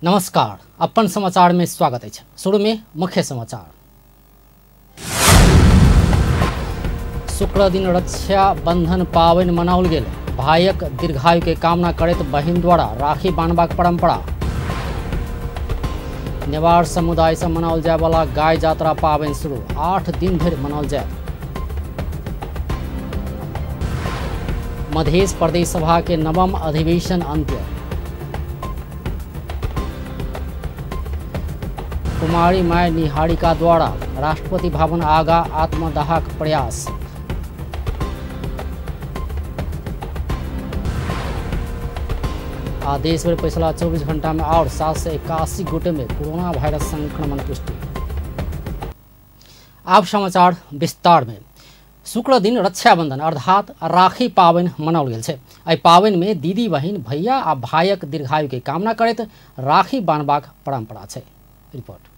नमस्कार, अपन समाचार में स्वागत है। शुरू में मुख्य समाचार। शुक्र दिन रक्षा बंधन पावन मनाओल गेल। भाइक दीर्घायु के कामना करैत बहिन द्वारा राखी बान्हबाक परंपरा। नेवार समुदाय से मनाओल जाय वाला गाय यात्रा पावन शुरू, 8 दिन धरि मनाओल जायत। मध्य प्रदेश सभा के नवम अधिवेशन अंत्य। कुमारी my Niharika द्वारा राष्ट्रपति भवन आगा आत्मदाहक प्रयास। आ देश भर पिछला 24 घंटा में और 781 गोटे में कोरोना वायरस संक्रमण पुष्टि। आप समाचार विस्तार में। शुक्र दिन रक्षाबंधन अर्थात राखी पावन मनाओल गेल छै। एहि पावन में दीदी बहिन भैया आ भाइक दीर्घायु के कामना करैत राखी बान्हबाक परंपरा छै। रिपोर्ट।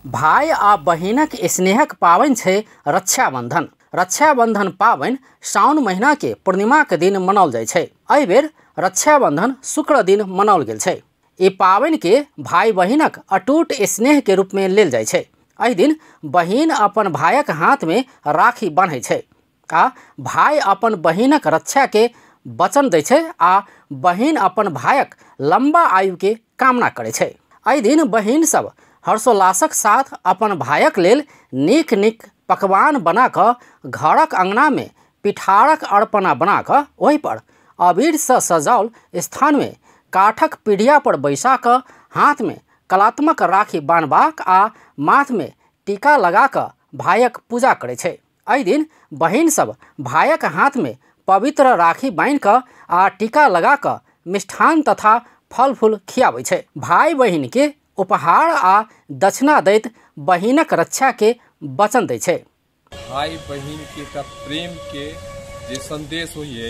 भाई आ बहिनक स्नेहक पावन छै रक्षाबंधन। रक्षाबंधन पावन साउन महीना के पूर्णिमा के दिन मनाओल जाइ छै। एहि बेर रक्षाबंधन शुक्र दिन मनाओल गेल छै। ई पावन के भाई बहिनक अटूट स्नेह के रूप में लेल जाइ छै। एहि दिन बहिन अपन भाइक हाथ में राखी बान्है छै आ भाई अपन बहिनक रक्षा के वचन दै छै आ बहिन अपन भाइक लंबा आयु के कामना करै छै। एहि दिन बहिन सब हर्षोल्लासक साथ अपन भाइक लेल नीक नीक पकवान बना कऽ घरक अंगना में पिठारक अर्पणा बना कऽ ओहि पर अबीर से सजाओल स्थान में काठक पीढ़िया पर बैसा कऽ हाथ में कलात्मक राखी बान्हबाक आ माथ में टीका लगा कऽ भाइक पूजा करै छै। एहि दिन बहिन सब भाइक हाथ में पवित्र राखी बान्हि कऽ आ टीका लगा कऽ मिष्ठान तथा फल फूल खियाबै छै। भाई बहिन के उपहार आ दक्षिणा दैत बहिनक रक्षा के वचन दै छै। भाई बहिन के एकटा प्रेम के जे संदेश होइए,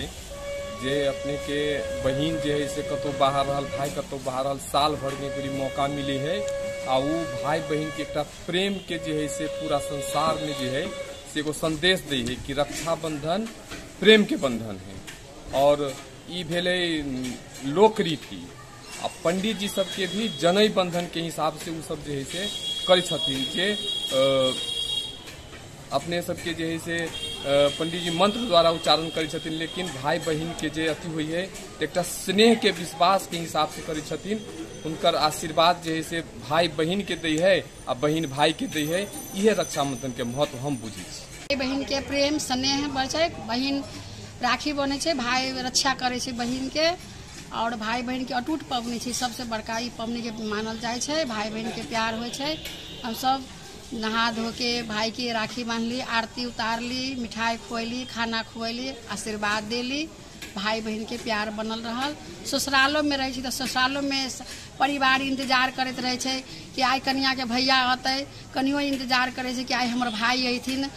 जे अपने के बहिन जे है से कतौ बाहर रहल, भाई कतौ बाहर रहल, साल भर में एक मौका मिले है आ उ भाई बहिन के एकटा प्रेम के जे है से पूरा संसार में जे है से एगो संदेश दै है कि रक्षाबंधन प्रेम के बंधन है। और ई भेलै लोकरीति। आ पंडित जी सबके भी जनई बंधन के हिसाब से उ सब जे है से करै छथिन, जे अपने सबके जे है से पंडित जी मंत्र द्वारा उच्चारण करै छथिन, लेकिन भाई बहिन के जे अथी होइ है एकटा स्नेह के विश्वास के हिसाब से करै छथिन। हुनकर आशीर्वाद जे है से भाई बहिन के दै है आ बहिन भाई के दै है। इहे रक्षाबंधन के महत्व हम बुझै छी। बहिन के प्रेम स्नेह बढ़ै छै, बहिन राखी बनै छै, भाई रक्षा करै छै बहिन के, और भाई बहिन के अटूट पबनी छै। सबसे बड़का ई पबनी के मानल जाइ छै। भाई बहिन के प्यार होइ छै। हम सब नहा धो के भाई के राखी बान्हली, आरती उतारली, मिठाई खुएली, खाना खुएली, आशीर्वाद देली। भाई बहिन के प्यार बनल रहल। ससुरालो में रहै छी तऽ ससुरालो में परिवार इंतजार करैत रहै छै कि आइ कनिया के भैया अतै, कनियो इंतजार करै छै कि आइ हमर भाई अयथिन,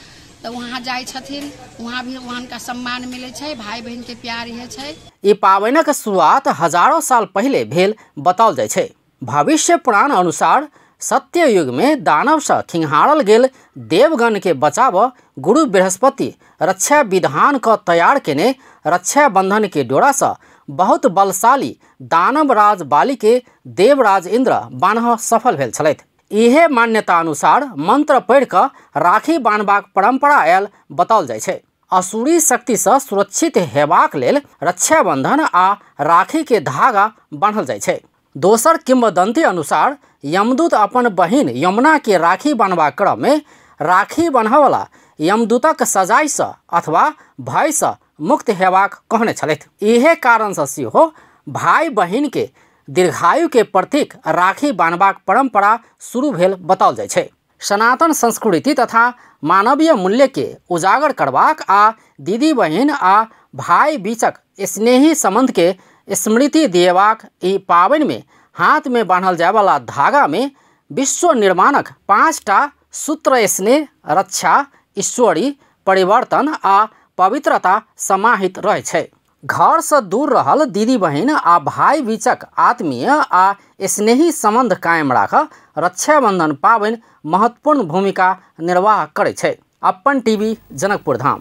तऽ वहाँ जाइ छथिन, वहाँ भी वहाँका सम्मान मिलै छै। भाई बहिन के प्यार इहे छै। ई पावनक शुरुआत हजारों साल पहिले भेल बताओल जाइ छै। भविष्य पुराण अनुसार सत्य युग में दानव से खिंहारल गेल देवगण के बचाव गुरु बृहस्पति रक्षा विधान का तैयार केने रक्षा बंधन के डोरा से बहुत बलशाली दानवराज बाली के देवराज इंद्र बान्ह सफल भेल छलथि। इहे मान्यता अनुसार मंत्र पढ़ि कऽ राखी बान्हबाक परंपरा आयल बताओल जाइ छै। असुरी शक्ति से सुरक्षित हेबाक लेल रक्षाबंधन आ राखी के धागा बान्हल जाइ छै। दोसर किंवदंती अनुसार यमदूत अपन बहिन यमुना के राखी बान्हबाक क्रम में राखी बान्हवला यमदूतक सजाय से अथवा भय से मुक्त हेबाक कहने छलथि। इहे कारण से सेहो भाई बहिन के दीर्घायु के प्रतीक राखी बान्हबाक परंपरा शुरू भेल बताओल जाइ छै। सनातन संस्कृति तथा मानवीय मूल्य के उजागर करबाक आ दीदी बहिन आ भाई बीचक स्नेही संबंध के स्मृति दिएबाक ई पावन में हाथ में बान्हल जायवाला धागा में विश्व निर्माणक 5टा सूत्र स्नेह, रक्षा, ईश्वरी, परिवर्तन आ पवित्रता समाहित रहै छै। घर से दूर रहल दीदी बहिन आ भाई बीचक आत्मीय आ स्नेही संबंध कायम राख रक्षाबंधन पावन महत्वपूर्ण भूमिका निर्वाह करै छै। अपन टीवी, जनकपुर धाम।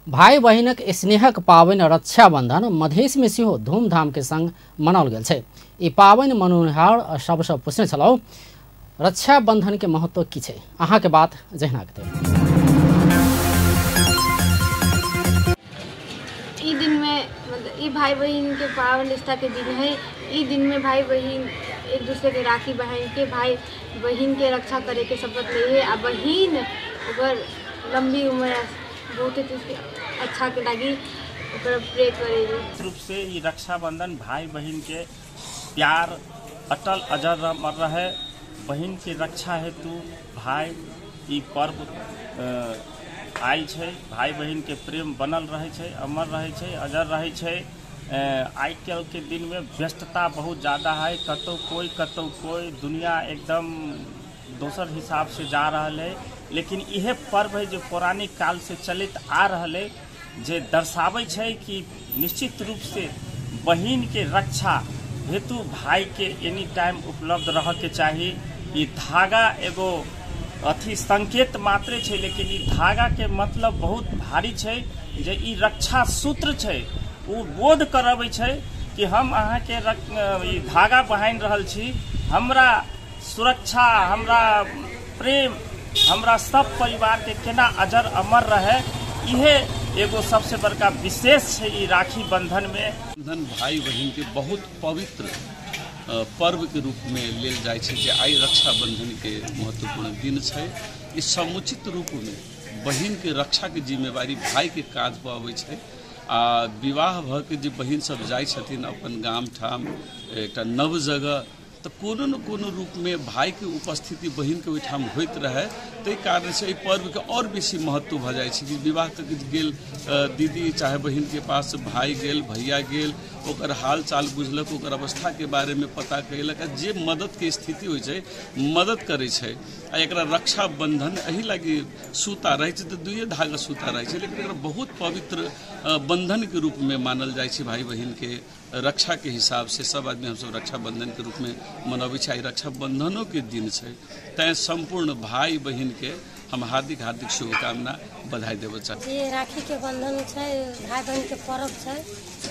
भाई बहिनक स्नेहक पाबनि रक्षाबंधन मधेश में सेहो धूमधाम के संग मनाओल गेल छै। ई पाबनि मनौनिहार सबसँ पूछने छलहुँ रक्षाबंधन के महत्व की छै, अहाँ के बात जहिना के। ई दिन में मतलब ई भाई बहन के पावन रिश्ता के दिन है। ई दिन में भाई बहन एक दूसरे के राखी बहन के भाई बहन के रक्षा करे के शपथ ले है आ बहन ओकर लंबी उम्र बहुत अच्छा के लागी ओकरा प्रे करे। रूप से ई रक्षाबंधन भाई बहन के प्यार अटल अजर अमर रहे, बहन के रक्षा हेतु भाई ई पर्व आयल छै। भाई बहन के प्रेम बनल रहै छै, अमर रहै छै, अजर रहै छै। आइ काल्हि के दिन में व्यस्तता बहुत ज़्यादा है, कतौ कोई दुनिया एकदम दोसर हिसाब से जा रहल है, लेकिन इहे पर्व है जो पौराणिक काल से चलित आ रहल है, जे दर्शाबै छै कि निश्चित रूप से बहन के रक्षा हेतु भाई के एनी टाइम उपलब्ध रह के चाही। ई धागा एगो अथी संकेत मात्रे छै, लेकिन ई धागा के मतलब बहुत भारी छै, जे ई रक्षा सूत्र छै, ओ बोध करबै छै कि हम अहाँके ई धागा बान्हि रहल छी, हमरा सुरक्षा, हमरा प्रेम, हमरा सब परिवार के केना अजर अमर रहे, इहे एगो सबसे बड़का विशेष छै ई राखी बंधन में। बंधन भाई बहन के बहुत पवित्र पर्व के रूप में लेल जाइ छै, जे आइ रक्षाबंधन के महत्वपूर्ण दिन छै। ई समुचित रूप में बहन के रक्षा के जिम्मेवारी भाई के काज पर अबै छै। आ विवाह भऽ के जे बहन सब जाइ छथिन अपन गाम ठाम एकटा नव जगह, तऽ कोनो न कोनो रूप में भाई के उपस्थिति बहन के ओहिठाम होइत रहे, ताहि कारण से एहि पर्व के और बेसी महत्व भऽ जाइ छै कि विवाह तक गेल दीदी चाहे बहन के पास भाई गेल, भैया गेल, ओकर हाल चाल बुझलक, ओकर अवस्था के बारे में पता कयलक आ जे मदद के स्थिति होइ छै मदद करै छै। आ एकरा रक्षाबंधन एहि लागि सूता रहै छै तऽ दुइए धागा सूता रहै छै, लेकिन एकरा बहुत पवित्र बंधन के रूप में मानल जाइ छै। भाई बहन के रक्षा के हिसाब से सब आदमी हमसब रक्षाबंधन के रूप में मनबै छै। रक्षाबंधनों के दिन छै, तैं सम्पूर्ण भाई बहन के हम हार्दिक हार्दिक शुभकामना बधाई देबऽ चाहै छी। राखी के बंधन छै, भाई बहन के पर्व छै।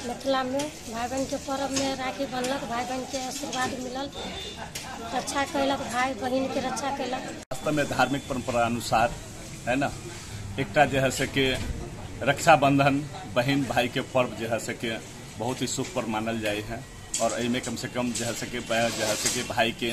मिथिला में भाई बहन के पर्व में राखी बनलक, भाई बहन के आशीर्वाद मिलल, रक्षा कैलक, भाई बहन के रक्षा कैलक। वास्तव में धार्मिक परंपरा अनुसार है ना, एकटा जे है से के रक्षाबंधन बहन भाई के पर्व जे है से के बहुत ही शुभ पर्व मानल जाय है। और एहिमे कम से कम जे है से के भाई के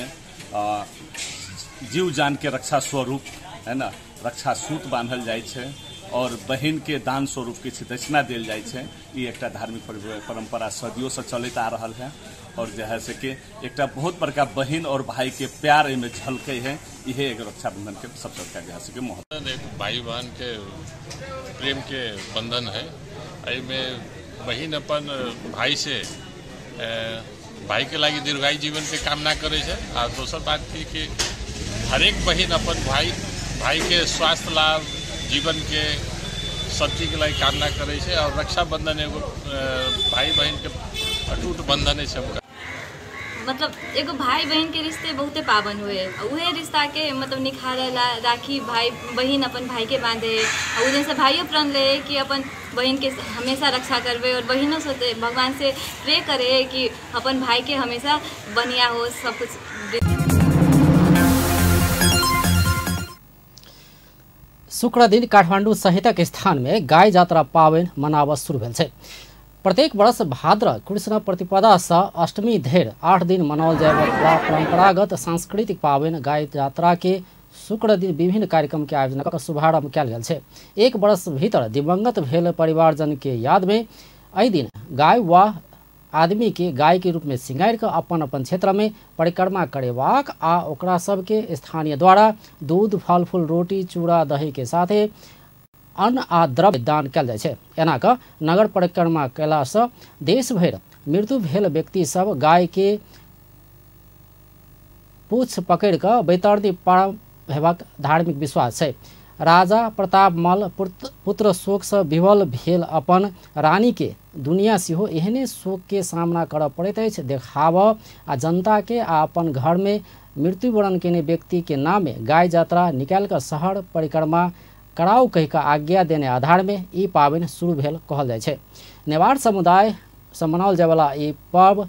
जीव जान के रक्षा स्वरूप है ना रक्षा सूत बान्हल जाइ छै और बहन के दान स्वरूप किछु दक्षिणा देल जाइ छै। ई एकटा धार्मिक परंपरा सदियों से चलैत आ रहल है और जे है से के एकटा बहुत बड़का बहन और भाई के प्यार एहिमे झलकै है। इहे एगो रक्षाबंधन के सबसे बड़का जे है से के महत्व। एक भाई बहन के प्रेम के बंधन है। एहिमे बहन अपन भाई से भाई के लागि दीर्घायु जीवन के कामना करे छै। आ दोसर बात की कि हरेक बहन अपन भाई भाई के स्वास्थ्य लाभ जीवन के सब चीज के लागि कामना करे छै। और रक्षाबंधन एगो भाई बहन के अटूट बंधन है सबका। मतलब एगो भाई बहन के रिश्ते बहुते पावन हुए, उहे रिश्ता के मतलब निखारे ला राखी भाई बहन अपन भाई के बांधे और उ दिन से भाइयों प्रण ले कि अपन बहन के हमेशा रक्षा करबे और बहनों सोचे भगवान से प्रे करे कि अपन भाई के हमेशा बढ़िया हो सब कुछ। शुक्र दिन काठमाडौँ सहितक स्थान में गाय यात्रा पाबनि मनाबऽ शुरू भेल छै। प्रत्येक वर्ष भाद्र कृष्ण प्रतिपदा से अष्टमी धरि 8 दिन मनाओल जायवला परंपरागत सांस्कृतिक पाबनि गाय यात्रा के शुक्र दिन विभिन्न कार्यक्रम के आयोजन कऽ शुभारंभ कयल गेल छै। एक वर्ष भीतर दिवंगत भेल परिवारजन के याद में एहि दिन गाय वा आदमी के गाय के रूप में सिंगारि कऽ अपन अपन क्षेत्र में परिक्रमा करेबाक आ ओकरा सबके स्थानीय द्वारा दूध, फल फूल, रोटी, चूड़ा, दही के साथे अन्न आ द्रव्य दान कयल जाइ छै। एना कऽ नगर परिक्रमा कयलासँ देश भरि मृत्यु भेल व्यक्ति सब गाय के पूछ पकड़ि कऽ बैतरणी पार हेबाक धार्मिक विश्वास छै। राजा प्रताप मल्ल पुत्र शोक से विह्वल भेल अपन रानी के दुनिया सेहो एहने शोक के सामना करऽ पड़ैत अछि देखाबऽ आ जनता के आ अपन घर में मृत्युवरण केने व्यक्ति के नामे गाय यात्रा निकालि कऽ शहर परिक्रमा कराउ कहि कऽ आज्ञा देने आधारमे ई पाबनि शुरू भेल कहल जाइ छै। नेवार समुदाय सँ मनाओल जायवला ई पर्व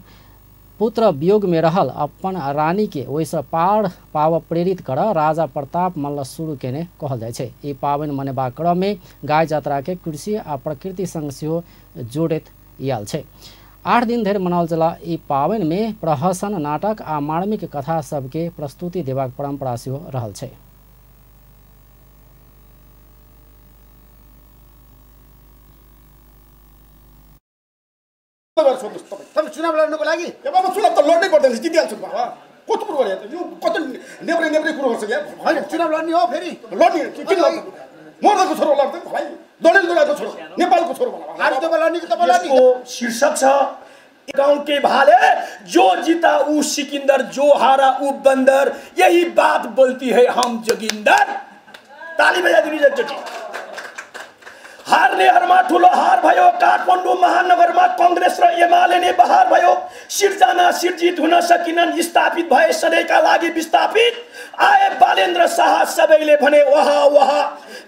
पुत्र वियोग में रहल अपन रानी के ओहिसँ पार पाव प्रेरित कर राजा प्रताप मल्ल शुरू केने कहल जाइ छै। ई पाबनि मनेबाक क्रम में गाय यात्रा के कृषि आ प्रकृति संग सेहो जोड़ैत आयल छै। 8 दिन धरि मनाओल जला ई पाबनि में प्रहसन, नाटक आ मार्मिक कथा सबके प्रस्तुति देबाक परंपरा सेहो रहल छै। तपाईँ चुनाव लड्नुको लागि बाबा चुनाव त लड्नै पर्दैन, जितिहाल्छु बाबा। कस्तो कुरो गरे यो, कस्तो नेब्रे नेब्रे कुरो गर्छ यहाँ। होइन चुनाव लड्ने हो, फेरि लड्ने किन लड्ने? मर्दको छोरो लड्दैन भाइ, दलित छोरो, नेपालको छोरो लड्ने कि तपाईँ लड्ने? शीर्षक छ गाउँ के भाले, जो जीता ऊ सिकंदर, जो हारा ऊ बंदर, यही बात बोलती है हम जोगिंदर। ताली बजा दिनु एकचोटि। हार्नेहरूमा ठुलो हार भयो, काठमाडौँ महानगरमा कंग्रेस र एमाले नै बहार भयो। सिर्जना सिर्जित हुन सकिनन्, स्थापित भए सधैँका लागि विस्थापित। आए बालेन्द्र शाह, सबैले भने वहा वहा।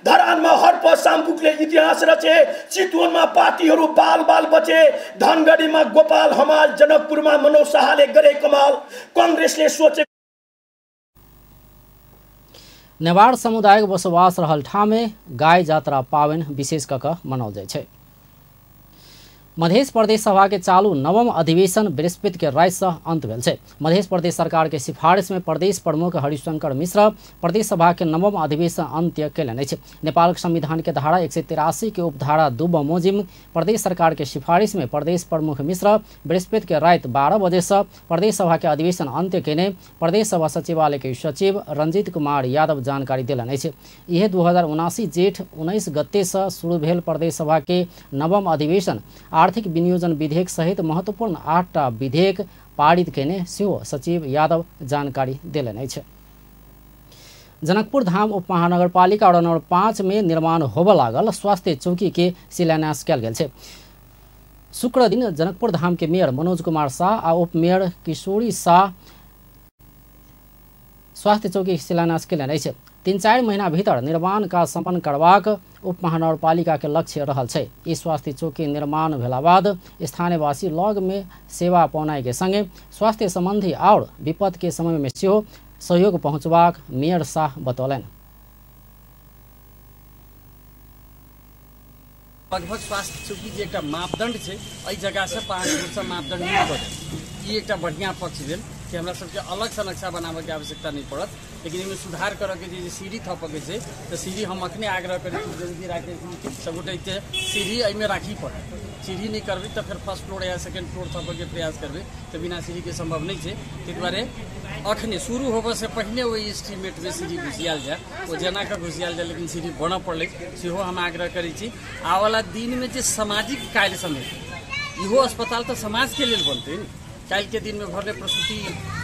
धरानमा हर्प साम्पुकले इतिहास रचे, चितवनमा पार्टीहरू बाल बाल बचे। धनगढीमा गोपाल हमाल, जनकपुरमा मनोज शाहले गरे कमाल। कंग्रेसले सोचे। नेवार समुदायक बसोबास रहल ठाउँमे गाय यात्रा पाबनि विशेष कऽ कऽ मनाओल जाइ छै। मध्य प्रदेश सभा के चालू नवम अधिवेशन बृहस्पति के राति से अंत भेल छै। मध्य प्रदेश सरकार के सिफारिश में प्रदेश प्रमुख हरिशंकर मिश्र प्रदेश सभा के नवम अधिवेशन अंत्य कयलनि अछि। नेपाल संविधान के धारा 183 के उपधारा 2 बमोजिम प्रदेश सरकार के सिफारिश में प्रदेश प्रमुख मिश्र बृहस्पति के राति 12 बजे से प्रदेश सभा के अधिवेशन अंत्य कयने प्रदेश सभा सचिवालय के सचिव रंजीत कुमार यादव जानकारी देलनि अछि। इहे 2079 जेठ 19 गते से शुरू भेल प्रदेश सभा के नवम अधिवेशन आर्थिक विनियोजन विधेयक सहित महत्वपूर्ण 8टा विधेयक पारित केने सेहो सचिव यादव जानकारी देलनि अछि। जनकपुर धाम उप महानगरपालिका वडा नंबर 5 में निर्माण होबय लागल स्वास्थ्य चौकी के शिलान्यास कयल गेल छै। शुक्र दिन जनकपुर धाम के मेयर मनोज कुमार शाह आ उप मेयर किशोरी शाह स्वास्थ्य चौकी शिलान्यास कयलनि अछि। 3-4 महीना भीतर निर्माण काज सम्पन्न करबाक उप महानगरपालिका के लक्ष्य रहल छै। ई स्वास्थ्य चौकी निर्माण भेला बाद स्थानीयवासी लग में सेवा पौनाइ के संगे स्वास्थ्य संबंधी और विपद के समय में सेहो सहयोग पहुँचबाक मेयर शाह बतौलनि। लगभग स्वास्थ्य चौकी जे एकटा मापदंड छै, एहि जगह से 5 फुट से मापदंड नहि बदल, ई एकटा बढ़िया पक्ष भेल कि हमरा सबके अलग से नक्शा बनाबऽके आवश्यकता नहीं पड़त। लेकिन एहिमे सुधार करऽके जे सीढ़ी थपऽके छै तऽ सीढ़ी हम अखने आग्रह करै छी जल्दी राखै सबगोटे सीढ़ी एहिमे राखी पड़त। सीढ़ी नहि करबै तऽ फेर फर्स्ट फ्लोर या सेकेंड फ्लोर थपऽके प्रयास करबै तऽ बिना सीढ़ीके सम्भव नहि छै। ताहि दुआरे अखने शुरू होबऽसँ पहिने ओहि एस्टीमेटमे सीढ़ी घुसियाल जाय, ओ जेना कऽ घुसियाल जाय लेकिन सीढ़ी बनऽ पड़लै सेहो हम आग्रह करै छी। आबऽवला दिनमे जे सामाजिक कार्य समेत इहो अस्पताल तऽ समाजके लेल बनतै ने। काल्हि के दिन में भरले प्रसूति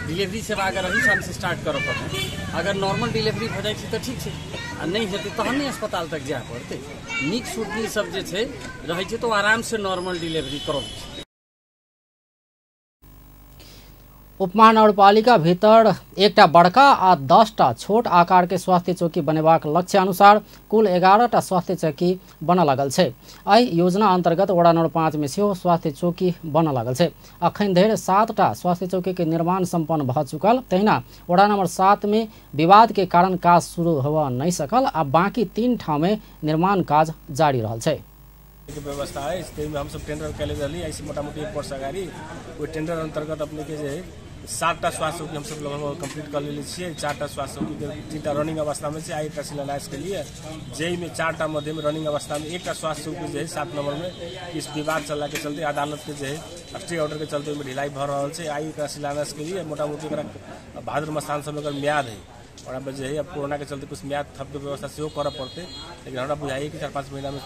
डिलीवरी सेवा अगर एहिठामसँ स्टार्ट करऽ पड़तै, अगर नॉर्मल डिलीवरी भऽ जाइ छै तऽ ठीक छै, आ नहि हेतै तहन ने अस्पताल तक जाय पड़तै। नीक सुटनी सब जे छै रहै छै तऽ ओ आरामसँ नॉर्मल डिलीवरी करबै छै। उप महानगरपालिका भीतर एकटा बड़का आ 10टा छोट आकार के स्वास्थ्य चौकी बनेबाक लक्ष्य अनुसार कुल 11टा स्वास्थ्य चौकी बनऽ लागल छै। एहि योजना अंतर्गत वडा नंबर 5 में सेहो स्वास्थ्य चौकी बनऽ लागल छै। अखन धरि 7टा स्वास्थ्य चौकी के निर्माण सम्पन्न भऽ चुकल, तहिना वडा नंबर 7 में विवाद के कारण काज शुरू होबऽ नहि सकल आ बाकी 3 ठाम में निर्माण काज जारी रहल छै। व्यवस्था अछि ताहिमे हमसब टेंडर कयले रहली एहिसँ मोटामोटी 1 वर्ष अगाडि। ओहि टेंडर अंतर्गत अपनेके जे है 7टा स्वास्थ्य चौकी हमसब लगभग कम्प्लीट कर लेले छियै। 4टा स्वास्थ्य चौकी 3टा रनिंग अवस्थामे छै आ 1टा शिलान्यास केलियै, जाहिमे 4टा मध्येमे रनिंग अवस्थामे 1टा स्वास्थ्य चौकी जे है 7 नंबरमे किछु विवाद चललाके चलते अदालतके जे है स्टे ऑर्डरके चलते ओहिमे ढिलाई भऽ रहल छै। आइ एकरा शिलान्यास केलियै। मोटामोटी एकरा भाद्र मसान सबमे एकर म्याद है और अब जे है अब कोरोना के चलते कुछ म्याद थपके व्यवस्था सेहो करऽ पड़तै, लेकिन हमरा बुझाइए कि 4-5 महीनामे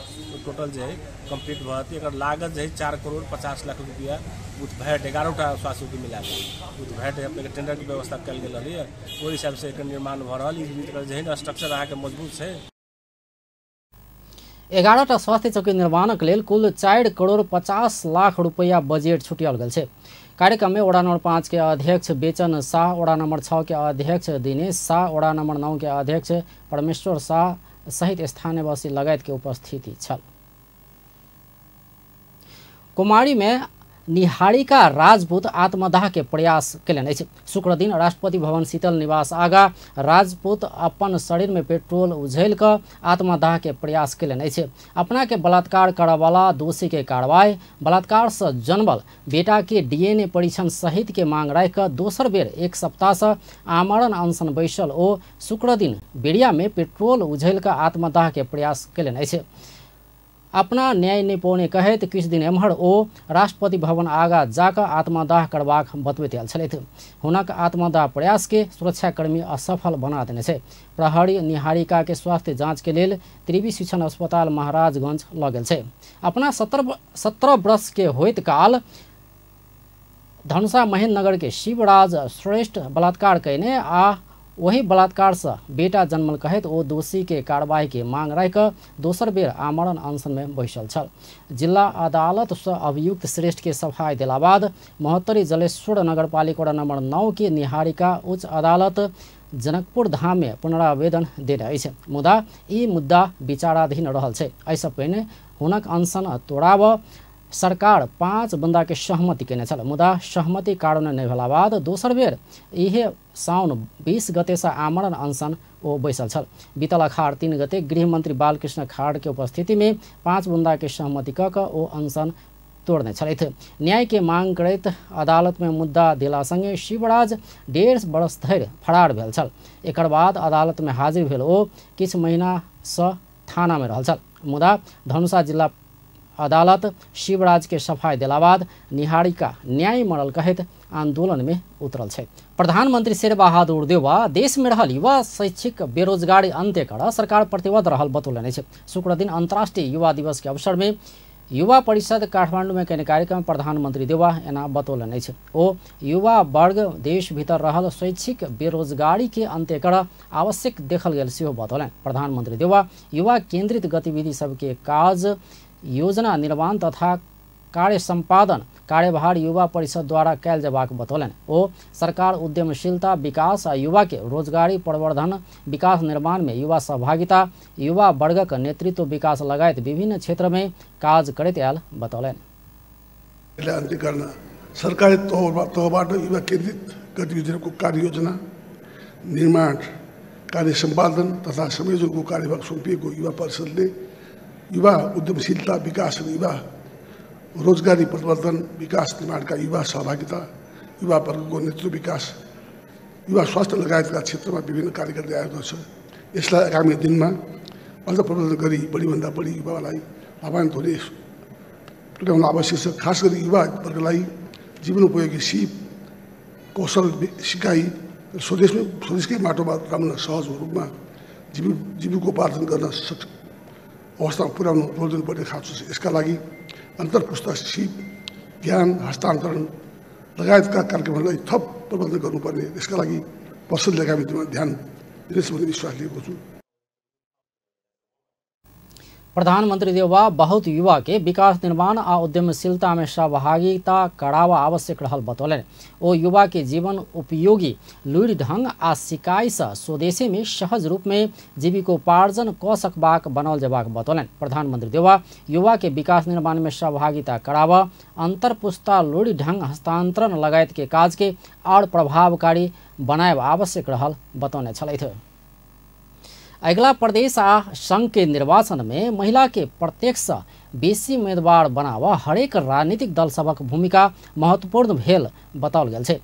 टोटल जे है कम्प्लीट भऽ जेतै। एकर लागत जे है 4,50,00,000 रुपया विथ भैट 11टा स्वास्थ्य चौकी मिला कऽ विथ भैट अपनेके टेंडरके व्यवस्था कयल गेल रहलै। ओहि हिसाबसँ एकर निर्माण भऽ रहल। एकर जे है ने स्ट्रक्चर अहाँके मजबूत छै। 11टा स्वास्थ्य चौकी निर्माणक लेल कुल 4,50,00,000 रुपया बजेट छुटियाओल गेल छै। कार्यक्रम में वडा नंबर 5 के अध्यक्ष बेचन शाह, वडा नंबर 6 के अध्यक्ष दिनेश शाह, वडा नंबर 9 के अध्यक्ष परमेश्वर शाह सहित स्थानीयवासी लगायत के उपस्थिति छल। कुमारी में निहारिका राजपूत आत्मदाह के प्रयास केलनि अछि। शुक्रदिन राष्ट्रपति भवन शीतल निवास आगा राजपूत अपन शरीर में पेट्रोल उझेल कऽ आत्मदाह के प्रयास केलनि अछि। अपना के बलात्कार करऽवाला दोषी के कार्रवाई, बलात्कार से जन्मल बेटा के डीएनए परीक्षण सहित के मांग राखि कऽ दोसर बेर एक सप्ताह से आमरण अनशन बैसल ओ शुक्रदिन बेरिया में पेट्रोल उझेल कऽ आत्मदाह के प्रयास केलनि अछि। अपना न्याय नहि पौने कहैत किछु दिन एम्हर ओ राष्ट्रपति भवन आगा जाकऽ आत्मदाह करबाक बतबैत आयल छलथि। हुनक आत्मदाह प्रयास के सुरक्षाकर्मी असफल बना देने छै। प्रहरी निहारिका के स्वास्थ्य जांच के लेल त्रिवी शिक्षण अस्पताल महाराजगंज लऽ गेल छै। अपना 17 वर्ष के होइत काल धनुषा महेन्द्रनगर के शिवराज श्रेष्ठ बलात्कार कयने आ वही बलात्कार से बेटा जन्मल कहैत ओ दोषी के कार्रवाई के मांग राखि कऽ दोसर बेर आमरण अनशन में बैसल छल। जिला अदालत से अभियुक्त श्रेष्ठ के सफाई देला बाद महोत्तरी जलेश्वर नगरपालिका वडा नंबर 9 के निहारिका उच्च अदालत जनकपुर धाम में पुनरावेदन देने अछि, मुदा ई मुद्दा विचाराधीन रहल छै। एहिसँ पहिने हुनक अनशन तोड़ाबऽ सरकार 5 बंदा के सहमति केने छल, मुदा सहमति कारण नहि भेला बाद दोसर बेर इहे साउन 20 गते से आमरण अनशन ओ बैसल छल। बीतल अखाड़ 3 गते गृहमंत्री बालकृष्ण खाड़ के उपस्थिति में 5 बंदा के सहमति कऽ कऽ ओ अनशन तोड़ने छलथि। न्याय के मांग करैत अदालत में मुद्दा देला संगे शिवराज 1.5 वर्ष धरि फरार भेल छल। एकर बाद अदालत में हाजिर भेल ओ किछु महीना से थाना में रहल छल, मुदा धनुषा जिला अदालत शिवराज के सफाई देला बाद निहारिका न्याय मरल कहैत आंदोलन में उतरल छै। प्रधानमंत्री शेरबहादुर देउवा देश में रहल युवा शैक्षिक बेरोजगारी अंत्य कर सरकार प्रतिबद्ध रहल बतौलनि अछि। शुक्रदिन अंतर्राष्ट्रीय युवा दिवस के अवसर में युवा परिषद काठमांडू में कयने कार्यक्रम प्रधानमंत्री देउवा एना बतौलनि अछि। ओ युवा वर्ग देश भीतर रहल शैक्षिक बेरोजगारी के अंत्य कर आवश्यक देखल गेल सेहो बतौलनि। प्रधानमंत्री देउवा युवा केंद्रित गतिविधि सबके काज योजना निर्माण तथा कार्य संपादन कार्यभार युवा परिषद द्वारा कैल जयबाक बतौलनि। ओ सरकार उद्यमशीलता विकास आ युवा के रोजगारी प्रवर्धन विकास निर्माण में युवा सहभागिता युवा वर्गक नेतृत्व विकास लगायत विभिन्न क्षेत्र में काज करैत आयल बतौलनि। अन्त्य गर्न सरकारी तहबाट युवा केन्द्रित गतिविधिहरूको कार्ययोजना निर्माण कार्य सम्पादन तथा संयोजनको कार्यभार सुम्पिएको युवा परिषदले युवा उद्यमशीलता विकास र युवा रोजगारी प्रवर्धन विकास निर्माणका युवा सहभागिता युवा वर्गको नेतृत्व विकास युवा स्वास्थ्य लगायतका क्षेत्रमा विभिन्न कार्य गर्दै आएको छ। यसलाई आगामी दिनमा अझ प्रवर्धन गरी बढीभन्दा बढी युवालाई लाभान्वित हुने तुल्याउन आवश्यक छ। खास गरी युवा वर्गलाई जीवन उपयोगी सिप कौशल सिकाई स्वदेशकै माटोमा राम्रो सहज रूपमा जीविकोपार्जन गर्न सक्छ अवस्थामा पुर्याउनु जोड दिनुपर्ने खाँचो छ। यसका लागि अन्तरपुस्ता सिप ज्ञान हस्तान्तरण लगायतका कार्यक्रमहरूलाई थप प्रबन्धन गर्नुपर्ने यसका लागि परिषदले आगामी दिनमा ध्यान दिनेछ भन्ने विश्वास लिएको छु। प्रधानमंत्री देउवा बहुत युवा के विकास निर्माण आ उद्यमशीलता में सहभागिता करावा आवश्यक रहल बतौलनि। ओ युवा के जीवन उपयोगी लुरि ढंग आ सिकाई से स्वदेशी में सहज रूप में जीविकोपार्जन क सकबाक बनाओल जेबाक बतौलनि। प्रधानमंत्री देउवा युवा के विकास निर्माण में सहभागिता करावा अंतरपुस्ता लुरि ढंग हस्तांतरण लगायत के काज के और प्रभावकारी बनायब आवश्यक रहल बतौने छलथि। अगिला प्रदेश आ संघ के निर्वाचन में महिला के प्रत्यक्ष बेसी उम्मीदवार बनावा हरेक राजनीतिक दल सभक भूमिका महत्वपूर्ण भेल बताओल गेल छै।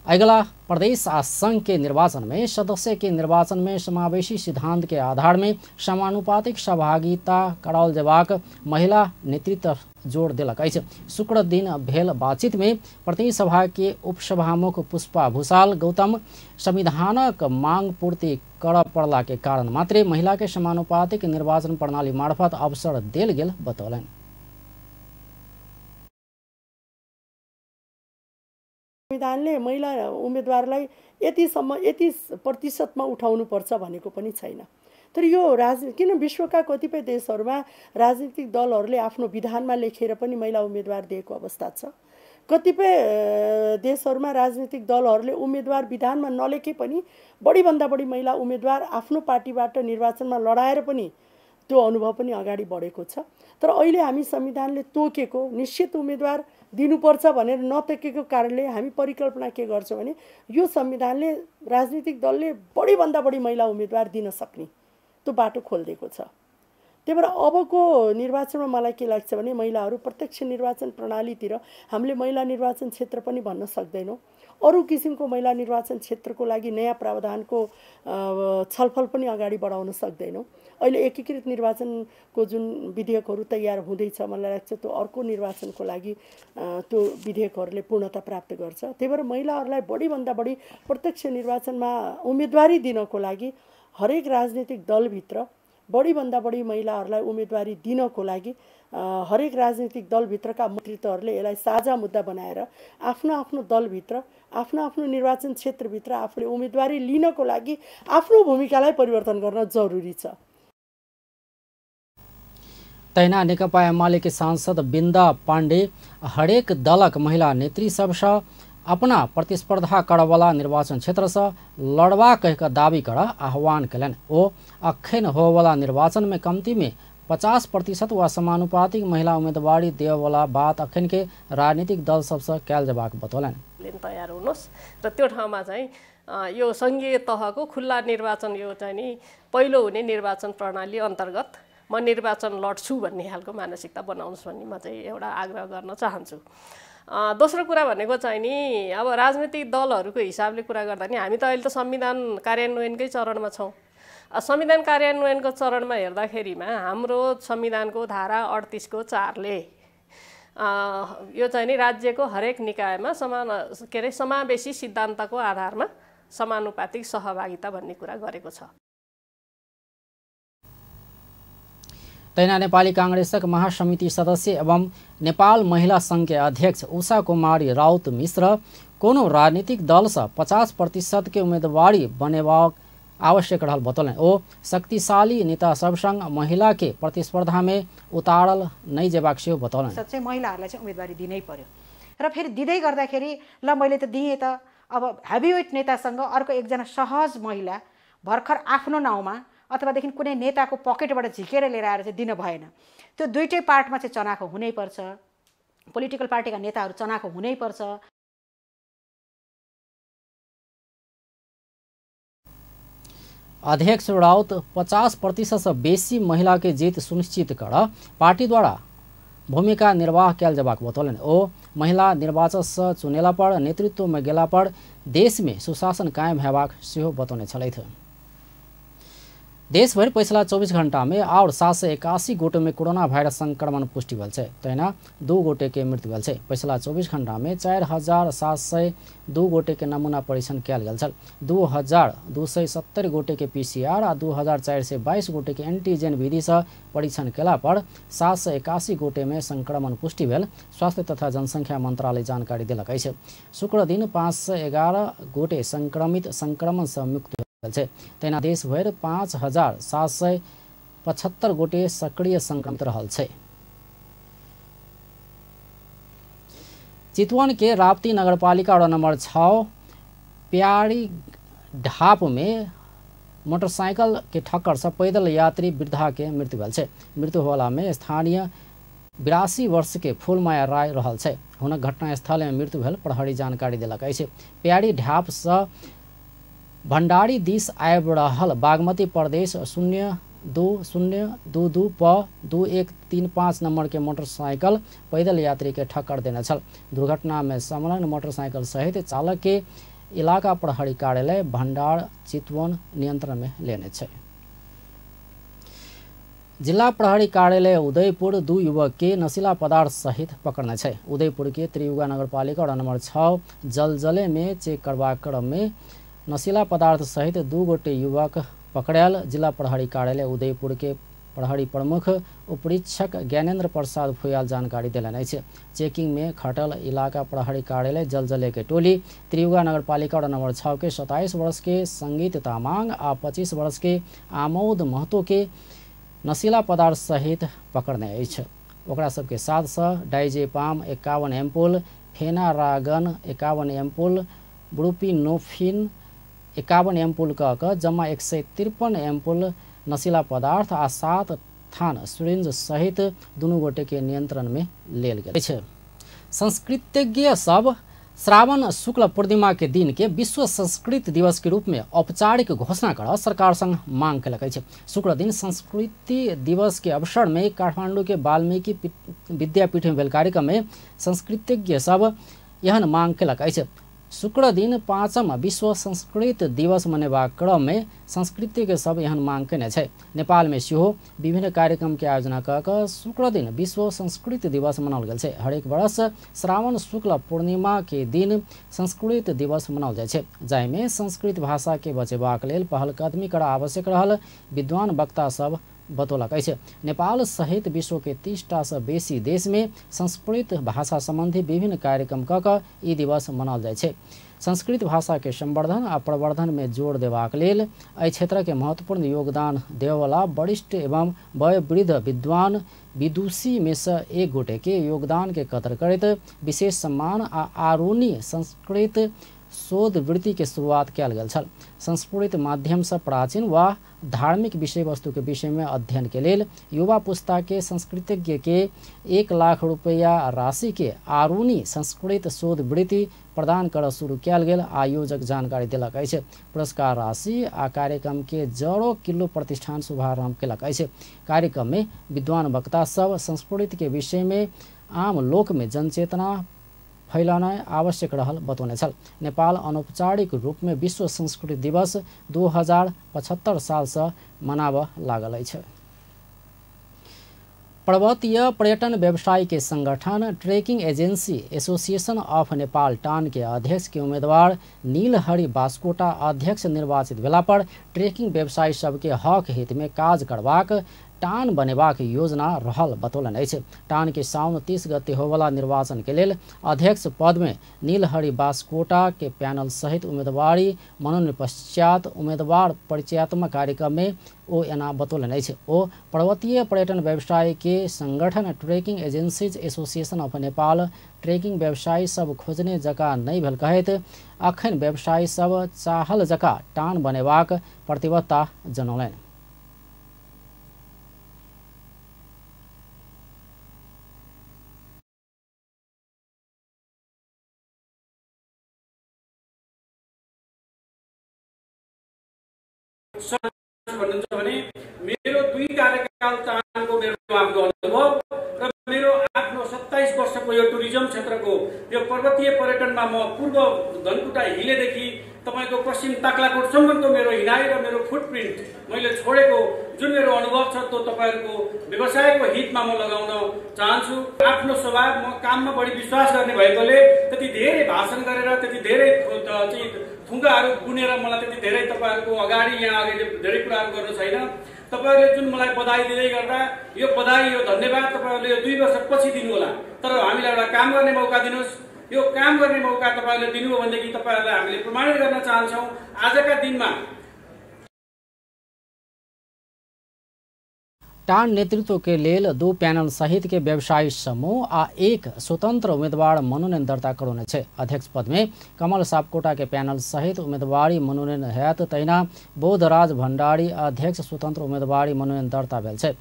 अगिला प्रदेश आ संघ के निर्वाचन में सदस्य के निर्वाचन में समावेशी सिद्धांत के आधार में समानुपातिक सहभागिता कराओल जेबाक महिला नेतृत्व जोड़ देलक अछि। शुक्र दिन भेल बातचीत में प्रतिनिधि सभा के उपसभामुख पुष्पा भूषाल गौतम संविधानक मांग पूर्ति करऽ पड़ला के कारण मात्रे महिला के समानुपातिक निर्वाचन प्रणाली मार्फत अवसर देल गेल बतौलनि। संविधानले महिला उम्मेदवारलाई यतिसम्म यति प्रतिशतमा उठाउनुपर्छ भनेको पनि छैन। तर यो किन विश्वका कतिपय देशहरूमा राजनीतिक दलहरूले आफ्नो विधानमा लेखेर पनि महिला उम्मेदवार दिएको अवस्था छ। कतिपय देशहरूमा राजनीतिक दलहरूले उम्मेदवार विधानमा नलेखे पनि बढीभन्दा बढी महिला उम्मेदवार आफ्नो पार्टीबाट निर्वाचनमा लडाएर पनि त्यो अनुभव पनि अगाडि बढेको छ। तर अहिले हामी संविधानले तोकेको निश्चित उम्मेदवार दिनुपर्छ भनेर नतोकेको कारणले हामी परिकल्पना के गर्छौँ भने यो संविधानले राजनीतिक दलले बढीभन्दा बढी महिला उम्मेदवार दिन सक्ने त्यो बाटो खोलिदिएको छ। त्यही भएर अबको निर्वाचनमा मलाई के लाग्छ भने महिलाहरू प्रत्यक्ष निर्वाचन प्रणालीतिर हामीले महिला निर्वाचन क्षेत्र पनि भन्न सक्दैनौँ, अरू किसिमको महिला निर्वाचन क्षेत्रको लागि नयाँ प्रावधानको छलफल पनि अगाडि बढाउन सक्दैनौँ। अहिले एकीकृत निर्वाचनको जुन विधेयकहरू तयार हुँदैछ, मलाई लाग्छ त्यो अर्को निर्वाचनको लागि त्यो विधेयकहरूले पूर्णता प्राप्त गर्छ। त्यही भएर महिलाहरूलाई बढीभन्दा बढी प्रत्यक्ष निर्वाचनमा उम्मेदवारी दिनको लागि हरेक राजनीतिक दलभित्र बढीभन्दा बढी महिलाहरूलाई उम्मेदवारी दिनको लागि हरेक राजनीतिक दलभित्रका नेतृत्वहरूले यसलाई साझा मुद्दा बनाएर आफ्नो आफ्नो दलभित्र आफ्नो आफ्नो निर्वाचन क्षेत्रभित्र आफूले उम्मेदवारी लिनको लागि आफ्नो भूमिकालाई परिवर्तन गर्न जरुरी छ। तहिना नेकपा एमाले के सांसद बिन्दा पाण्डे हरेक दलक महिला नेत्री सबसँ अपना प्रतिस्पर्धा करवला निर्वाचन क्षेत्रसँ लड़वा कहिक दावी कर आह्वान कयलनि। ओ अखन होवला निर्वाचन में कमती में 50% वा समानुपातिक महिला उम्मीदवारी देववाला बात अखन के राजनीतिक दल सबसँ कयल जेबाक बतौलनि। तयार हुनुहोस् र त्यो ठाउँमा चाहिँ यो सङ्घीय तहको खुल्ला निर्वाचन यो चाहिँ नि पहिलो हुने निर्वाचन प्रणाली अन्तर्गत म निर्वाचन लड्छु भन्ने खालको मानसिकता बनाउनुहोस् भन्ने म चाहिँ एउटा आग्रह गर्न चाहन्छु। दोस्रो कुरा भनेको चाहिँ नि अब राजनीतिक दलहरूको हिसाबले कुरा गर्दा नि हामी त अहिले त संविधान कार्यान्वयनकै चरणमा छौँ। संविधान कार्यान्वयनको चरणमा हेर्दाखेरिमा हाम्रो संविधानको धारा 38(4) ले यो चाहिँ नि राज्यको हरेक निकायमा समान के अरे समावेशी सिद्धान्तको आधारमा समानुपातिक सहभागिता भन्ने कुरा गरेको छ। तहिना नेपाली कांग्रेसक महासमिति सदस्य एवं नेपाल महिला संघ के अध्यक्ष उषा कुमारी राउत मिश्र कोनो राजनीतिक दलसँ 50% के उम्मीदवारी बनेबाक आवश्यक रहल बतौलनि। ओ शक्तिशाली नेता सबसँग महिला के प्रतिस्पर्धा में उतारल नहि जेबाक सेहो बतौलनि। चाहिँ महिलाहरूलाई चाहिँ उम्मेदवारी दिनै पर्यो र फेरि दिँदै गर्दाखेरि ल मैले त दिएँ त अब हेभीवेट नेतासँग अर्को एकजना सहज महिला भर्खर आफ्नो नाउँमा अथवादेखि कुनै नेताको पकेटबाट झिकेर लिएर आएर चाहिँ दिन भएन। त्यो दुईटै पार्टमा चाहिँ चनाखो हुनैपर्छ, पोलिटिकल पार्टीका नेताहरू चनाखो हुनैपर्छ। अध्यक्ष राउत 50% से बेसी महिला के जीत सुनिश्चित कर पार्टी द्वारा भूमिका निर्वाह कयल जेबाक बतौलनि। ओ महिला निर्वाचक से चुनेला पर नेतृत्व में गेला पर देश में सुशासन कायम हेबाक सेहो बतौने छलथि। देशभरि पछिला 24 घंटा में और 781 गोटे में कोरोना वायरस संक्रमण पुष्टि भेल छै, तहिना 2 गोटे के मृत्यु भेल छै। पछिला 24 घंटा में 4702 गोटे के नमूना परीक्षण कयल गेल छल। 2270 गोटे के पीसीआर आ 2422 गोटे के एंटीजन विधि से परीक्षण केला पर 781 गोटे में संक्रमण पुष्टि भेल स्वास्थ्य तथा जनसंख्या मंत्रालय जानकारी देलक अछि। शुक्र दिन 511 गोटे संक्रमित संक्रमण से मुक्त छै, तहिना देशभरि 5775 गोटे सक्रिय संक्रमित रहल छै। चितवन के राप्ती नगरपालिका वडा नंबर 6 प्यारी ढाप में मोटरसाइकिल के ठक्कर से पैदल यात्री वृद्धा के मृत्यु भेल छै। मृत्यु होला में स्थानीय 82 वर्ष के फूलमाया राय रहल छै। हुनक घटनास्थल में मृत्यु भेल प्रहरी जानकारी देलक अछि। प्यारी ढाप से भंडारी दिस आबि रहल बागमती प्रदेश 02022 प 2135 नंबर के मोटरसाइकिल पैदल यात्री के ठक्कर देने छल। दुर्घटना में संलग्न मोटरसाइकिल सहित चालक के इलाका प्रहरी कार्यालय भंडार चितवन नियंत्रण में लेने छै। जिला प्रहरी कार्यालय उदयपुर 2 युवक के नशीला पदार्थ सहित पकड़ने छै। उदयपुर के त्रियुगा नगरपालिका वडा नंबर 6 जलजले में चेक करबाक क्रम में नशीला पदार्थ सहित 2 गोटे युवक पकड़ायल। जिला प्रहरी कार्यालय उदयपुर के प्रहरी प्रमुख उपरीक्षक ज्ञानेन्द्र प्रसाद फुयाल जानकारी देलनि अछि। चेकिंग में खटल इलाका प्रहरी कार्यालय जलजले के टोली त्रियुगा नगरपालिका वडा नंबर 6 के 27 वर्ष के संगीत तामांग आ 25 वर्ष के आमोद महतो के नशीला पदार्थ सहित पकड़ने अछि। ओकरा सबके साथ से डाइजेपाम 51 एम्पुल, फेनारागन 51 एम्पुल, ब्रुपिनोफिन 51 एम्पुल कऽ जम्मा 153 एम्पुल नशीला पदार्थ आ 7 थान सिरिंज सहित दुनू गोटे के नियंत्रण में लेल गेल अछि। संस्कृतज्ञ सब श्रावण शुक्ल पूर्णिमा के दिन के विश्व संस्कृत दिवस के रूप में औपचारिक घोषणा कर सरकार संग मांग केलक अछि। शुक्र दिन संस्कृति दिवस के अवसर में काठमांडू के वाल्मीकि विद्यापीठ में भेल कार्यक्रम में संस्कृतज्ञ सब एहन मांग केलक अछि। शुक्र दिन 5म विश्व संस्कृत दिवस मनेबाक क्रम में संस्कृतिके सब एहन मांग केने छै। नेपाल में सेहो विभिन्न कार्यक्रम के आयोजना कऽ कऽ शुक्र दिन विश्व संस्कृत दिवस मनाओल गेल छै। हरेक वर्ष श्रावण शुक्ल पूर्णिमा के दिन संस्कृत दिवस मनाओल जाइ छै, जाहिमे संस्कृत भाषा के बचेबाक लेल पहलकदमी करऽ आवश्यक रहल विद्वान वक्ता सब बतौलक अछि। नेपाल सहित विश्व के 30 टा सँ बेसी देश में संस्कृत भाषा संबंधी विभिन्न कार्यक्रम कऽ कऽ ई दिवस मनाओल जाइ छै। संस्कृत भाषा के संवर्धन आ प्रवर्धन में जोर देबाक लेल एहि क्षेत्र के महत्वपूर्ण योगदान देववाला वरिष्ठ एवं वयोवृद्ध विद्वान विदुषी में से एक गोटे के योगदान के कदर करैत विशेष सम्मान आ आरुणि संस्कृत शोधवृत्ति के शुरुआत कयल गेल छल। संस्कृत माध्यम से प्राचीन वा धार्मिक विषय वस्तु के विषय में अध्ययन के लेल युवा पुस्ता के संस्कृतज्ञ के 1 लाख रुपया राशि के आरुणि संस्कृत शोधवृत्ति प्रदान कर शुरू कयल गेल आयोजक जानकारी देलक अछि। पुरस्कार राशि आ कार्यक्रम के जड़ो किलो प्रतिष्ठान शुभारंभ केलक अछि। कार्यक्रम में विद्वान वक्ता सब संस्कृत के विषय में आम लोक में जनचेतना फैलाना आवश्यक रहल बतौने छल। नेपाल अनौपचारिक रूप में विश्व संस्कृत दिवस 2075 साल से मनाबऽ लागल अछि। पर्वतीय पर्यटन व्यवसाय के संगठन trekking agency association of Nepal टान के अध्यक्ष के उम्मीदवार नीलहरि बास्कोटा अध्यक्ष निर्वाचित भेला पर ट्रेकिंग व्यवसायी सबके हक हित में काज करबाक टान बनेबाक योजना रहल बतौलनि अछि। टान के साउन 30 गते होवला निर्वाचन के लेल अध्यक्ष पद में नीलहरि बास्कोटा के पैनल सहित उम्मीदवारी मनोनयन पश्चात उम्मीदवार परिचयात्मक कार्यक्रम में ओ एना बतौलनि अछि। ओ पर्वतीय पर्यटन व्यवसाय के संगठन trekking agencies association of Nepal trekking व्यवसायी सब खोजने जका नहि भेल कहैत अखन व्यवसायी सब चाहल जका टान बनेबाक प्रतिबद्धता जनौलनि। भन्नुहुन्छ भने मेरो 2 कार्यकाल टानको मेरो आफ्नो अनुभव र मेरो आफ्नो 27 वर्षको यो टुरिज्म क्षेत्रको यो पर्वतीय पर्यटनमा म पूर्व धनकुटा हिलेदेखि तपाईको पश्चिम ताक्लाकोटसम्मको मेरो हिँडाइ र मेरो फुटप्रिन्ट मैले छोडेको जुन मेरो अनुभव छ त्यो तपाईहरुको व्यवसायको हितमा म लगाउन चाहन्छु। आफ्नो स्वभाव म काममा बढी विश्वास गर्ने भएकोले त्यति धेरै भाषण गरेर त्यति धेरै चाहिँ थुङ्गाहरू बुनेर मलाई त्यति धेरै तपाईहरुको अगाडि यहाँ अगाडि धेरै कुराहरू गर्नु छैन। तपाईहरुले जुन मलाई बधाई दिँदै गर्दा यो बधाई यो धन्यवाद तपाईहरुले यो 2 वर्षपछि दिनु होला, तर हामीलाई एउटा काम गर्ने मौका दिनुहोस्। यो काम गर्ने मौका तपाईहरुले दिनुभयो भनेदेखि तपाईहरुलाई हामीले प्रमाणित गर्न चाहन्छौँ। आजका दिनमा टान नेतृत्व के लेल 2 पैनल सहित के व्यवसायी समूह आ 1 स्वतंत्र उम्मीदवार मनोनयन दर्ता करौने छै। अध्यक्ष पद में कमल सापकोटा के पैनल सहित उम्मीदवारी मनोनयन हैत, तहिना बोधराज भण्डारी अध्यक्ष स्वतंत्र उम्मीदवारी मनोनयन दर्ता भेल छै।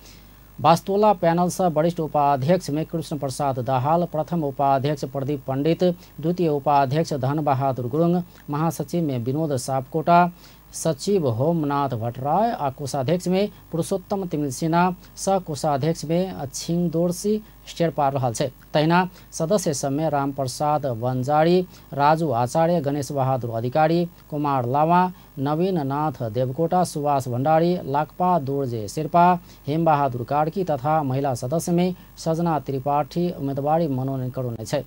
बास्तोला पैनल से वरिष्ठ उपाध्यक्ष में कृष्ण प्रसाद दाहाल, प्रथम उपाध्यक्ष प्रदीप पंडित, द्वितीय उपाध्यक्ष धन बहादुर गुरुङ, महासचिव में विनोद सापकोटा, सचिव होमनाथ भट्टराय आ कोषाध्यक्ष में पुरुषोत्तम तिमिल सिन्हा, सह कोषाध्यक्ष में छिङदोर्सी शेर्पा रहल छै। तहिना सदस्य सबमे रामप्रसाद वंजारी, राजू आचार्य, गणेश बहादुर अधिकारी, कुमार लामा, नवीन नाथ देवकोटा, सुभाष भण्डारी, लाक्पा दोर्जे शेर्पा, हेमबहादुर कार्की तथा महिला सदस्य में सजना त्रिपाठी उम्मीदवारी मनोनयन करौने छै।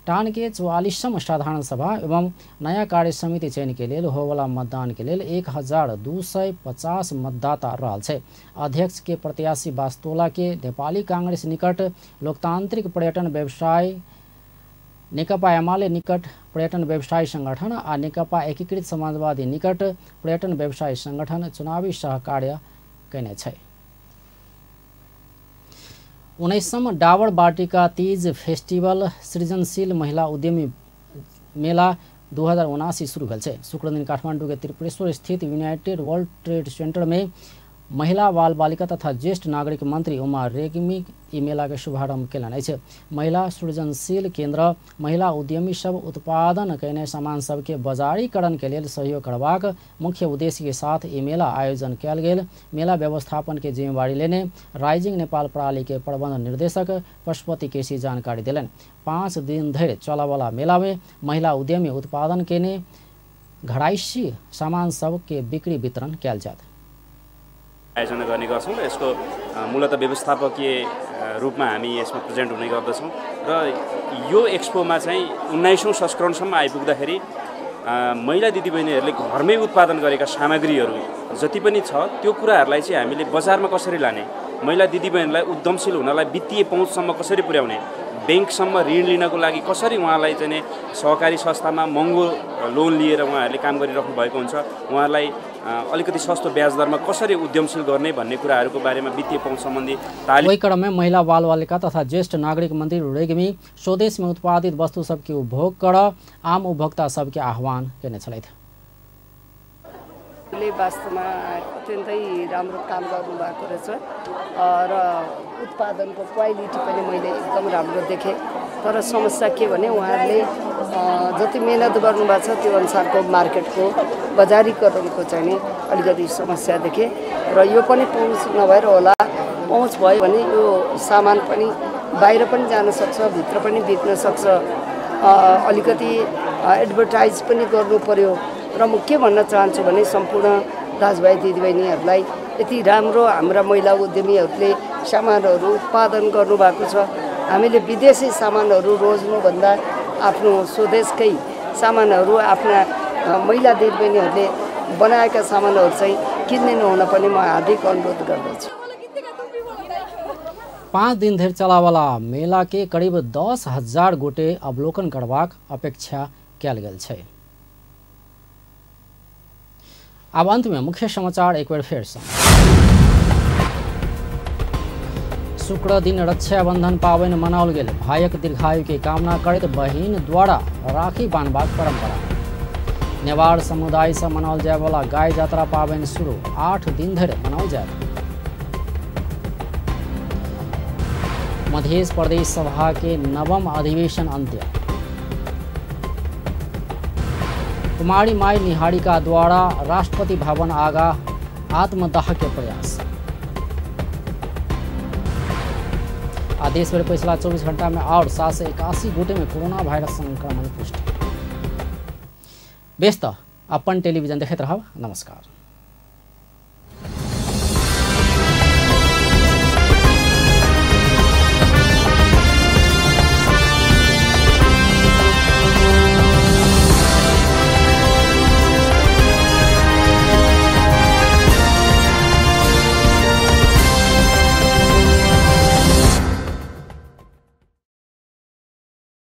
टान के 44म साधारण सभा एवं नया कार्य समिति चयन के लेल होवला मतदान के लेल 1250 मतदाता रहल छै। अध्यक्ष के प्रत्याशी बास्तोला के नेपाली कांग्रेस निकट लोकतांत्रिक पर्यटन व्यवसाय, नेकपा एमाले निकट पर्यटन व्यवसायी संगठन आ नेकपा एकीकृत समाजवादी निकट पर्यटन व्यवसायी संगठन चुनावी सहकार्य कयने छै। 19म डाबर बाटिका तीज फेस्टिवल सृजनशील महिला उद्यमी मेला 2079 शुरू भेल छै। शुक्रदिन काठमांडू के त्रिपुरेश्वर स्थित यूनाइटेड वर्ल्ड ट्रेड सेंटर में महिला बाल बालिका तथा ज्येष्ठ नागरिक मंत्री उमा रेग्मी ई मेला के शुभारंभ केलनि अछि। महिला सृजनशील केंद्र महिला उद्यमी सब उत्पादन कयने सामान सबके बजारीकरण के लेल सहयोग करबाक मुख्य उद्देश्य के साथ ई मेला आयोजन कयल गेल। मेला व्यवस्थापन के जिम्मेवारी लेने राइजिंग नेपाल प्रणाली के प्रबंध निर्देशक पशुपति केसी जानकारी देलनि। 5 दिन धरि चलऽवला मेला में महिला उद्यमी उत्पादन केने घराइशी सामान सबके बिक्री वितरण कयल जायत। आयोजना गर्ने गर्छौँ र यसको मूलत व्यवस्थापकीय रूपमा हामी यसमा प्रेजेन्ट हुने गर्दछौँ र यो एक्सपोमा चाहिँ 19औं संस्करणसम्म आइपुग्दाखेरि महिला दिदीबहिनीहरूले घरमै उत्पादन गरेका सामग्रीहरू जति पनि छ त्यो कुराहरूलाई चाहिँ हामीले बजारमा कसरी लाने, महिला दिदीबहिनीलाई उद्यमशील हुनलाई वित्तीय पहुँचसम्म कसरी पुर्याउने, ब्याङ्कसम्म ऋण लिनको लागि कसरी उहाँलाई चाहिँ सहकारी संस्थामा महँगो लोन लिएर उहाँहरूले काम गरिराख्नु भएको हुन्छ, उहाँहरूलाई अलिकति सस्तो ब्याज दरमा कसरी उद्यमशील गर्ने भन्ने कुराहरूको बारेमा वित्तीय पहुँच सम्बन्धी तालिम। ओहि क्रम में महिला बाल बालिका तथा ज्येष्ठ नागरिक मंत्री रेग्मी स्वदेश में उत्पादित वस्तु सबके उपभोग कर आम उपभोक्ता सबके आह्वान केने छलथि। ले वास्तवमा अत्यन्तै राम्रो काम गर्नुभएको रहेछ र उत्पादनको क्वालिटी पनि मैले एकदम राम्रो देखेँ। तर समस्या के भने उहाँहरूले जति मेहनत गर्नुभएको छ त्यो अनुसारको मार्केटको बजारीकरणको चाहिँ नि अलिकति समस्या देखेँ र यो पनि पहुँच नभएर होला। पहुँच भयो भने यो सामान पनि बाहिर पनि जान सक्छ, भित्र पनि बिक्न सक्छ। अलिकति एडभर्टाइज पनि गर्नु पर्यो। र म के भन्न चाहन्छु भने सम्पूर्ण दाजुभाइ दिदीबहिनीहरूलाई यति राम्रो हाम्रा महिला उद्यमीहरूले सामानहरू उत्पादन गर्नुभएको छ। हामीले विदेशी सामानहरू रोज्नुभन्दा आफ्नो स्वदेशकै सामानहरू आफ्ना महिला दिदीबहिनीहरूले बनाएका सामानहरू चाहिँ किन्ने नहुन पनि म हार्दिक अनुरोध गर्दछु। 5 दिन धरि चलावला मेला के करीब 10,000 गोटे अवलोकन करबाक अपेक्षा कयल गेल छै। अब अंत में मुख्य समाचार एक बार फिर से। शुक्र दिन रक्षाबंधन पाबनि मनाओल गेल। भाइक दीर्घायु के कामना करैत बहिन द्वारा राखी बान्हबाक परंपरा। नेवार समुदाय से मनाओल जायवला गाय यात्रा पाबनि शुरू, 8 दिन धरि मनाओल जायत। मध्य प्रदेश सभा के नवम अधिवेशन अंत्य। कुमारी माई निहारिका द्वारा राष्ट्रपति भवन आगा आत्मदाह के प्रयास। आ देश भर पिछला 24 घंटा में और 781 गोटे में कोरोना वायरस संक्रमण पुष्टि। बेस त अपन टेलीविजन देखैत रहब। नमस्कार।